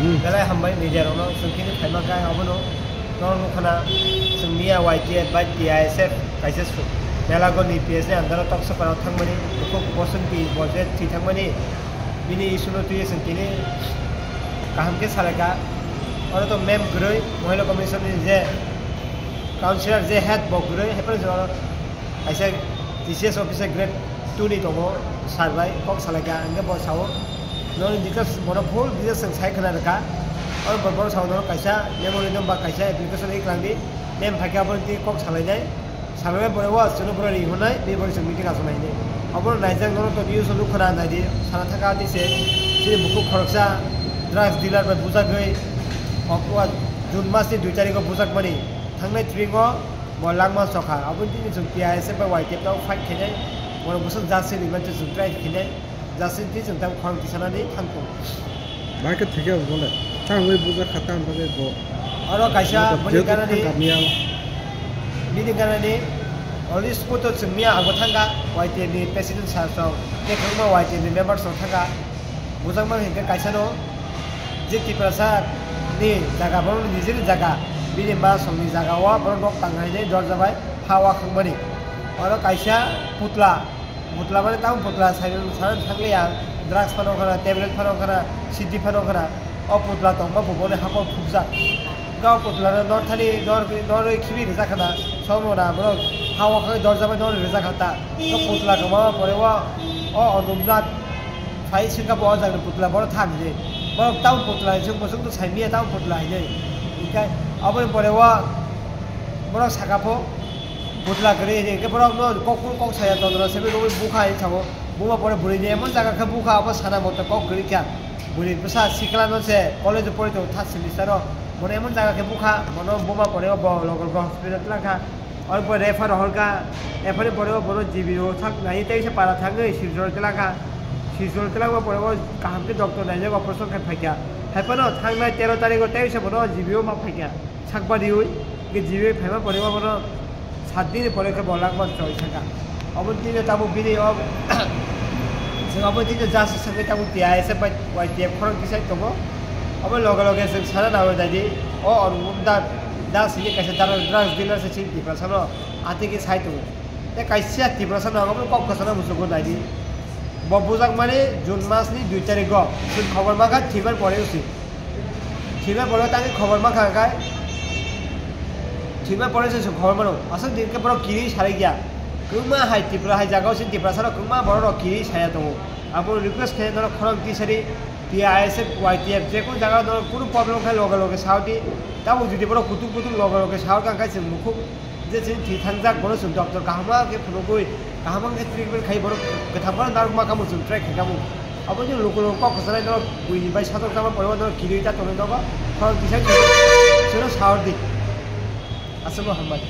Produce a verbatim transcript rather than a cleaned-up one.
Hmm. Belai hambai media rokno chwng khe phaima khe abono norok nukha na chwng miya Y T F bai T I S F kaisa su-, Melagoni P S ni andaro Toksopara thangmani bukhuk Bosonti Borje thwi thangmani bini issue no twiwi chwng tini kaham khe salaikha. Oro to ma'am kwrwi Mohila Commission ni je councillor je head bo kwrwi, hai phano chwng oro kaisa T C S officer grade two ni tongo, sir bai kok salaikha, hingke bo sao, noni details, bono full details chwng sai khwna rwkha. Oro bo, bono sao, norok kaisa memorandum ba kaisa application ri kwlangdi, ma'am phaikhe aboni twi kok salainai, salainai pore o chwngno bono ri hwnai, bini bagwi chwng meeting achuknai hinwi. Obono naijak, norok to news o nukha na, naidi, sana thaka tei se, chini bukhuk khoroksa drugs dealer bai bujagwi, o, o, June mas ni dui tarikh o bujakmani, thangnai tring o, Bo langma sokha, aboni tini chwng T I S F bai Y T F no fight khainai, borok bwswk justice rwmani twi chwng try khainai, justice twi chwng tamo khorang tisanani thangkung. Bai khe thwikhe abo le, tangwi bujak kha, tamo bagwi bo. Oro kaisa bo bini jail ganani, thangkha miyang. Bini ganani, only spot o chwng miya abo thangkha, Y T F ni president sir song, tei kwbangma Y T F ni members rok thangkha. Bujakmani hinkhe kaisano je Tiprasa ni jaga, borokni nijeni jaga, bini ma songni jaga o borok nok tangnaini dorja bai ha wakhwkmani. Oro kaisa putla, putla mani tamo putla sai, sana thangli ang, drugs phano khana, tablet phano khana, C D phano khana. O putla tongma buboni hakor phukjak. Ga o putla no nor thani, nor, norwi khibi rijak khana, somo na borok ha wakhwk dorja bai nor rijak kha ta. O putla kwma pore o, o Anubnath Phai swngkha bo o jagani putla, borok tha hinwi. Borok tamo putla hinwi swngbo, swngbo sai miya tamo putla hinwi. Hinkhe aboni pore o borok saka pho putla kwrwi hinwi, hinkhe borokno kok phuru kok saya tongro simi rwui bukha hinwi sao. Buma pore bwrwini emon jaga khe bukha, abo sana moto kok kwrwi kha. Bwrwi bwsa sikla no se college o pori tongo third semester o. Bono emon jaga khe bukha, bono buma pore o bo Logalgo hospital twlang kha. Oro bo refer rohor kha, refer ni pore o bono G B o thang nai tei se para thangwi Silchar o twlang kha. Silchar o twlang ma pore o kaham khe doctor naijak operation khai phai kha. Hai phano thangnai tero tarikh o tei se bono G B o ma phai kha. Sakba riui, G B o phaima pore o bono sat din ni pore khe bo langma choi saka. Obo tini tabuk bini o, chwng obo tini just swngwi tabuk T I S F bai Y T F khorang tisai tongo. Obo loge loge chwng sana nangwi naidi, o Anubnath Das hinwi kaisa dara-, drugs dealer se chini Tiprasa no atwi khe sai tongo. Tei kaisa Tiprasa no obo kok kwchangma muchungo naidi. Bo bujakmani June mas ni dui tarikh o chwng khobor mankha thwibar pore usi. Thwibar pore tangwi khobor mankha khe, thwibar pore se chwng khobor mano. Aswk din khe borok kiri sarai ya. Kwbangma hai Tripura hai jagao se Tiprasa rok kwbangma borok rok kiri saya tongo. Abo request khe norok khorang tisari T I S F, Y T F jekunu jaga norok kunu problem khe loge loge sao di. Tabuk jodi borok kutung kutung loge loge sao kha khe chwng mukhuk je chini thwi thangjak, bono chwng doctor kaham khe phunugwi, kaham khe treatment khai, borok kwthang phano narwkma kamo chwng try khai kamo. Abo chwng luku luku kok kwchanai norok buini bai sajwk jama pore o norok kirwi ta tonwi nogo, khorang tisai chwngno saor di. Aswkno hambai.